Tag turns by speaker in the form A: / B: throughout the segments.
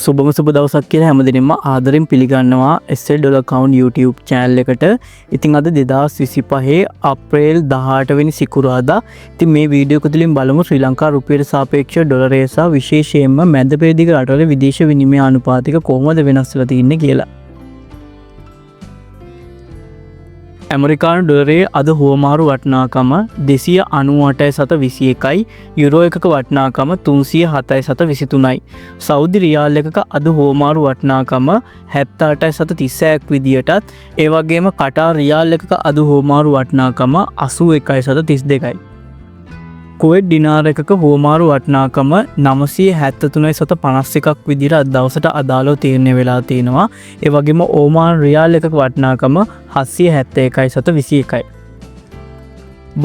A: සුබම සුබ දවසක් කියලා හැමදෙනෙක්ම ආදරෙන් පිළිගන්නවා SL Dollar Count YouTube channel එකට. ඉතින් අද 2025 අප්‍රේල් 18 වෙනි සිකුරාදා. ඉතින් මේ වීඩියෝ එක තුලින් බලමු ශ්‍රී ලංකා රුපියලට සාපේක්ෂව ඩොලරය සහ විශේෂයෙන්ම මැද පෙරදිග රටවල විදේශ විනිමය අනුපාතික කොහොමද වෙනස් වෙලා තින්නේ කියලා. ඇමරිකානු ඩොලරයේ අද හුවමාරු වටිනාකම 298.21යි, යුරෝ එකක වටිනාකම 307.23යි. සෞදි රියාල් එකක අද හුවමාරු වටිනාකම 78.36ක් විදියටත්, ඒ වගේම කටාර් රියාල් එකක අද හුවමාරු වටිනාකම 81.32යි. කුවේට් ඩිනාර් එකක හුවමාරු වටිනාකම 973.51ක් විදිහට අද දවසට අදාළව තීරණය වෙලා තියෙනවා. ඒ වගේම ඕමාන් රියාල් එකක වටිනාකම 771.21යි.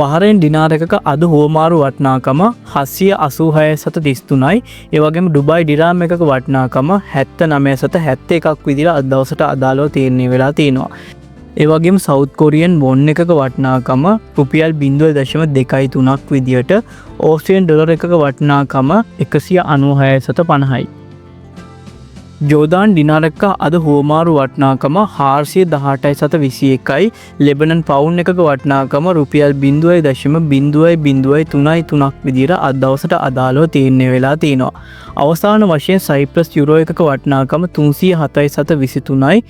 A: බහරෙන් ඩිනාර් එකක අද හුවමාරු වටිනාකම 786.33යි. ඒ වගේම ඩුබායි ඩිරාම් එකක වටිනාකම 79.71ක් විදිහට අද දවසට අදාළව තීරණය වෙලා තියෙනවා. ඒ වගේම සවුත් කොරියන් වොන් එකක වටිනාකම රුපියල් 0.23ක් විදියට, ඕස්ට්‍රේලියන් ඩොලර් එකක වටිනාකම 196.50යි. ජෝදාන් ඩිනාර් එකක අද හුවමාරු වටිනාකම 418.21යි. ලෙබනන් පවුන් එකක වටිනාකම රුපියල් 0.0033ක් විදියට අද දවසට අදාළව තීරණය වෙලා තියෙනවා. අවසාන වශයෙන් සයිප්‍රස් යුරෝ එකක වටිනාකම 307.23යි.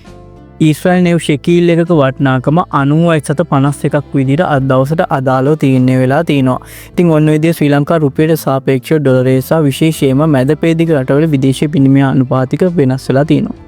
A: ඊශ්‍රායල් නෙව් ෂෙකීල් එකක වටිනාකම 90.51ක් විදිහට අද දවසට අදාළව තීරණය වෙලා තිනවා. ඉතින් ඔන්න ඔය විදිහට ශ්‍රී ලංකා රුපියලට සාපේක්ෂව ඩොලරය සහ විශේෂයෙන්ම මැද පෙරදිග රටවල විදේශ විනිමය අනුපාතික වෙනස් වෙලා තිනවා.